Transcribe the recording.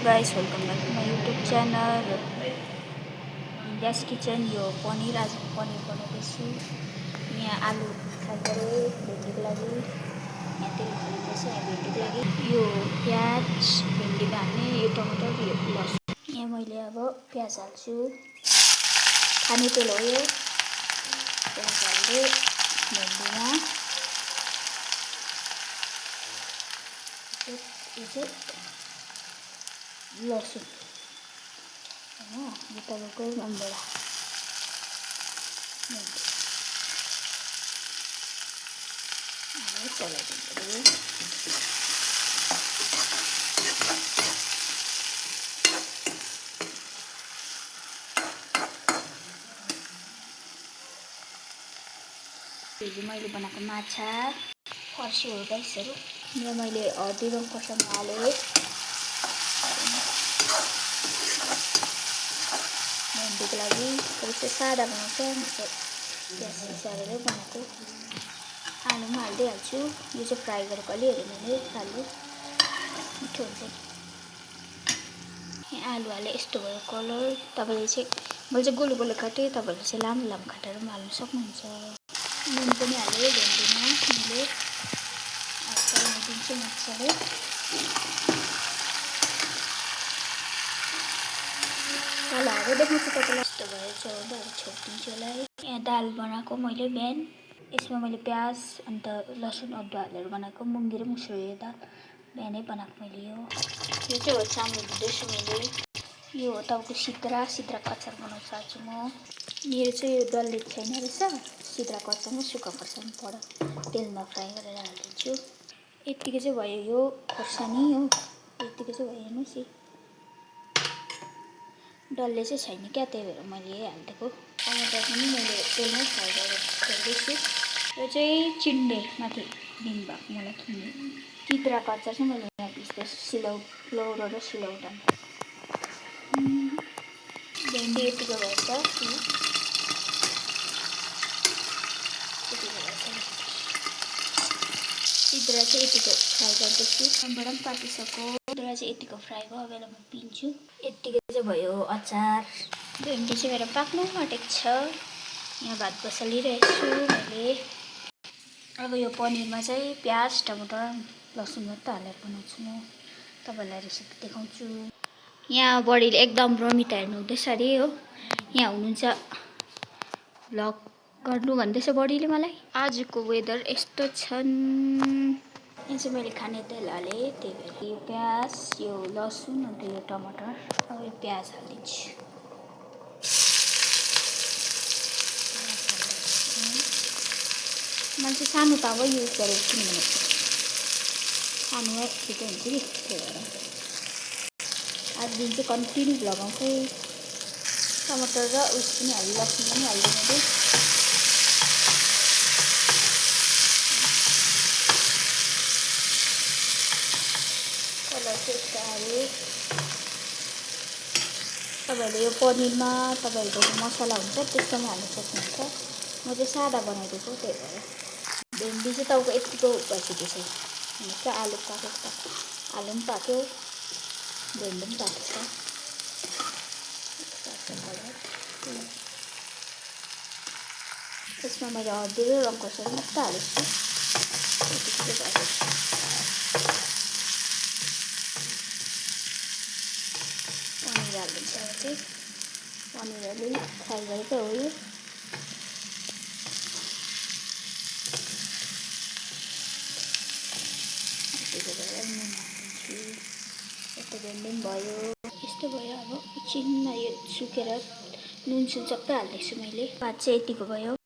guys, welcome back to my YouTube channel India's Kitchen। यो पनीर आज पनीर बनाउँदैछु। यहाँ आलु फ्राई गरे भेन्डीको लागि, यहाँ तेल खरिदैछ यहाँ भेन्डीको लागि। यो प्याज भेन्डीमा हाल्ने, यो टमाटर, यो लसुन। यहाँ मैले अब प्याज हाल्छु, खाने तेल हो यो। प्याज हाल्दै भेन्डीमा यो चाहिँ लसुन हैन, यो तपाईँको मनबाट चलाइदिनु। यो मैले बनाएको माछा फर्सी हो गाइसहरु। यहाँ मैले हर्दी र खोर्सानी हालेँ। भेन्डीको लागि त्यसै सादा बनाउँछ, म चाहिँ प्याज हालेर बनाएको। आलु पनि हाल्दै हाल्छु। यो चाहिँ फ्राई गरेको अलिअलि मैले आलु मिठो हुन्छ। यहाँ आलु हाले यस्तो भयो कलर। तपाईले चाहिँ मैले चाहिँ गोलो गोलो काटेँ, तपाईले चाहिँ लामो लामो काटेर पनि हाल्न सक्नुहुन्छ। नुन पनि हालेँ भेन्डीमा मैले। चलाउन दिन्छु मजाले। तल हालेर देख्नुहुन्छ तपाईँलाई यस्तो भयो। चौधहरू छोपिदिन्छु यसलाई। यहाँ दाल बनाएको मैले बिहान, यसमा मैले प्याज अन्त लसुन अदुवा हालेर बनाएको मुङ्गी र मुसुरी दाल बिहानै बनाएको मैले। यो चाहिँ हो चामल धुँदैछु मैले। यो हो तपाईँको सिद्राको अचार बनाउँछु आज म। मेरो चाहिँ यो डल्ले छैन रहेछ, सिद्राको अचारमा सुक्खा खोर्सानी पर तेलमा फ्राई गरेर हालिदिन्छु। यतिकै चाहिँ भयो यो खोर्सानी हो, यतिकै चाहिँ भयो। हेर्नुहोस् डल्ले चाहिँ छैन क्या, त्यही भएर मैले हालिदिएको। टमाटर पनि मैले तेलमै फ्राई गर्दैछु। यो चाहिँ चिन्डे माथि दिनुभएको मलाई किन्ने। सिद्राको अचार चाहिँ मैले यहाँ पिस्दैछु लौरो र सिलौटामा। भेन्डी यतिको भएछ। सिद्रा चाहिँ यतिको फ्राई गर्दैछु। बाट पनि पाकिसक्यो। सिद्रा चाहिँ यतिको फ्राई भयो, अब यसलाई म पिन्छु। यतिकै चाहिँ भयो अचार। भेन्डी चाहिँ मेरो पाक्नु आँटेको छ। यहाँ भात बसालिरहेको छु मैले। अब यो पनिरमा चाहिँ प्याज टमाटर लसुन मात्रै हालेर बनाउँछु म। तपाईँलाई रेसिपी देखाउँछु। यहाँ बडीले एकदम रमिता हेर्नु हुँदैछ अरे हो। यहाँ हुनुहुन्छ भ्लग गर्नु भन्दैछ बडीले मलाई। आजको वेदर यस्तो छन्। यहाँ चाहिँ मैले खाने तेल हालेँ, त्यही भएर यो प्याज यो लसुन अन्त यो टमाटर। अब यो प्याज हालिदिन्छु। मैले चाहिँ सानो तावा युज गरेको किनभने सानोमा छिटो हुन्छ कि, त्यही भएर आज दिन चाहिँ कन्टिन्यू लगाउँछु। टमाटर र उस पनि हाल्नु, लसुन पनि हाल्दिनँ मैले। कलर चाहिँ यस्तो हाल्यो। तपाईँहरूले यो पनिरमा तपाईँहरूको मसला हुन्छ त्यसमा हाल्नु सक्नुहुन्छ। म चाहिँ सादा बनाइदिएको, त्यही भएर। भेन्डी चाहिँ तपाईँको यतिको भइसकेको छ। हेर्नुहोस् आलु पाकेको, आलु पनि पाक्यो, भेन्डी पनि पाकेको छ। यसमा मैले हर्दी र रङ खोर्सानी मात्रै हालेको छु। पनिर हालिदिन्छ। अब चाहिँ पनिर अलि फ्राई गरेकै हो यो। यस्तो भेन्डी पनि भयो, यस्तो भयो। अब एकछिनमा यो सुकेर नुन सुन सबै हाल्दैछु मैले। भात चाहिँ यतिको भयो।